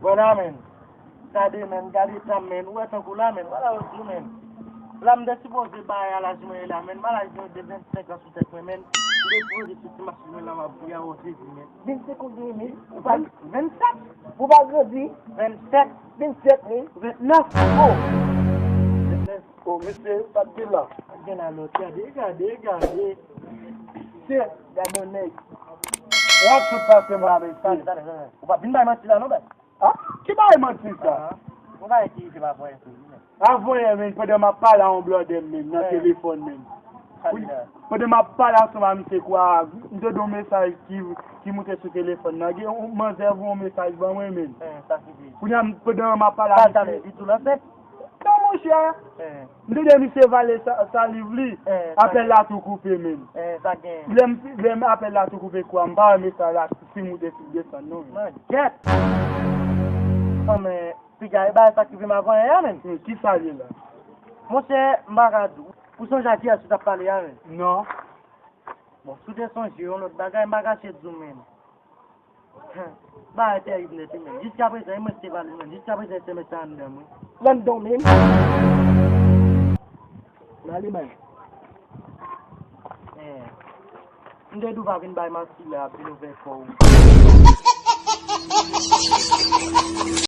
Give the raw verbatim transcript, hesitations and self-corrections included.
Mwen la, menn. Gade, menn, gade tan, menn. Ou wè tankou la, menn. Wala yo di, menn. La, m te sipoze bay a laj mwen ye la, menn. M a laj de vennsenk an sou tèt mwen, menn. M te sipoze sou ti machin mwen la, m ap gouye a, o Jezi, menn. Vennsenk ou gen, menn? Ou pa vennsenk? Ou pa grandi? Vennsenk. Vennsenk, wi. Vennèf. Oh. Vennèf. Oh, mesye, sa k gen la? Sa k gen la, lòt? Gade, gade, gade. Se, gade yon nèg. W ap sot pase m la, mesye. Tande, tande, tande. Ou pa vin bay manti la, non, bèt. Ah, ki bagay manti sa? Ah, yon bagay ki rive m avanyè sou li, menn. Avanyè, menn, pandan m ap pale a yon blòdè m, menn, nan telefòn, menn. Sa li la? Pandan m ap pale ansanm a misye kwa, m tande yon mesaj ki, ki moute sou telefòn nan. Gen yon manzè voye yon mesaj ban mwen, menn. Eh, sa ki di? Kounye a, m, pandan m ap pale a misye. Sa l di tou la, se? Non, monchè. Eh. M tande misye vale sa, saliv li. Eh, sa gen. Apèl la tou koupe, menn. Eh, sa gen. Lè m, lè m apèl la tou koupe kwa, m pa wè mesaj la si moute si desann, non, menn. Manjèt! Anmè, piga, e bagay sa k rive m avanyè a, menn. Hmm, ki sa l ye la? Monchè, m pa ka di w. Ou sonje a kiyès ou t ap pale a, menn? Non. Bon, si w te sonje yon lòt bagay, m pa kache di w, menn. Bagay terib nèt, wi, menn. Jiskaprezan, e mwen ki te pale, menn. Jiskaprezan, se mèt sa anndan mwen. Anndan w menm? Nan li menm. Eh. M te di w pa vin bay manti la, ap vin ouvè kò w.